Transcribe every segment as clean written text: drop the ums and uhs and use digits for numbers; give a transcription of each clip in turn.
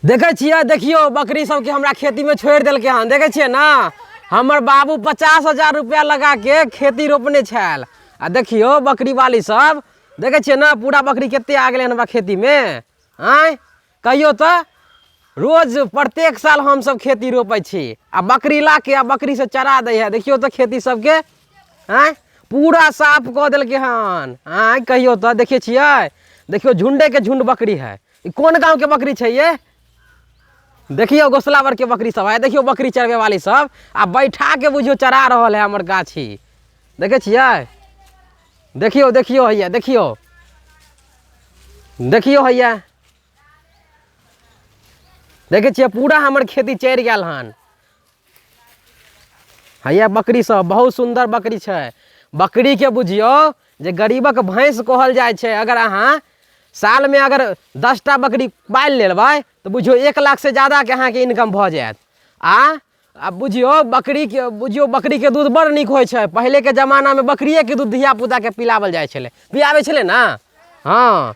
देखै छियै, देखियौ बकरी सबके हमरा खेतीमे छोड़ि देलकै हन। देखै छियै ने, हमर बाबू 50,000 रुपैआ लगाके खेती रोपने छल आ देखियौ बकरी वाली सब, देखै छियै ने, पूरा बकरी कते आ गेलै हन हमरा खेतीमे। आँय कहियौ तऽ, रोज प्रत्येक साल हमसब खेती रोपै छी आ बकरी लाके आ बकरी से चरा दै है। देखियौ तऽ खेती सबके, आँय, पूरा साफ कऽ देलकै हन। आँय कहियौ तऽ, देखै छियै, देखियौ झुण्डेके झुण्ड बकरी है। ई कोन गाँवके बकरी छै ये? देखियौ घोसला के बकरी सब है। देखियौ बकरी चरबै वाली सब आ बैठा के बुझियौ चरा रहल है हमर गाछी। देखै छियै? देखियौ, देखियौ हैया, देखियौ, देखियौ हैया, देखै छियै पूरा हमर खेती चरि गेल हन। हैया बकरी सब बहुत सुन्दर बकरी छै। बकरीके बुझियौ जे गरीबक भैंस कहल जाइ छै। अगर अहाँ सालमे अगर 10टा बकरी पालि लेबै तऽ बुझियौ 1 लाखसँ जादाके अहाँके इनकम भऽ जायत। आ बुझियौ बकरीके, बुझियौ बकरीके दूध बड़ नीक होइ छै। पहिलेके जमानामे बकरिएके दूध धियापुताके पिलाओल जाइ छलै, पियाबै छलै ने। हँ,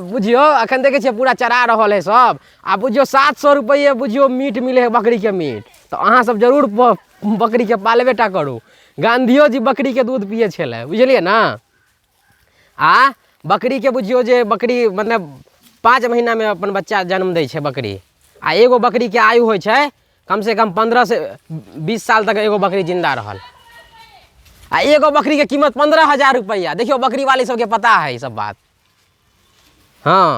बुझियौ एखन देखै छियै पूरा चरा रहल हइ सब आ बुझियौ 700 रुपैए बुझियौ मीट मिलै हइ, बकरीके मीट। तऽ अहाँ सब जरूर बकरीके पालबे टा करू। गाँधियो जी बकरीके दूध पियै छलै, बुझलियै ने। आ बकरीके बुझियौ जे बकरी मतलब 5 महीनामे अपन बच्चा जन्म दै छै बकरी। आ एगो बकरीके आयु होइ छै कमसँ कम 15 से 20 साल तक एगो बकरी जिन्दा रहल। आ एगो बकरीके कीमत 15,000 रुपैआ। देखियौ बकरी वाली सबके पता है ई सब बात। हँ।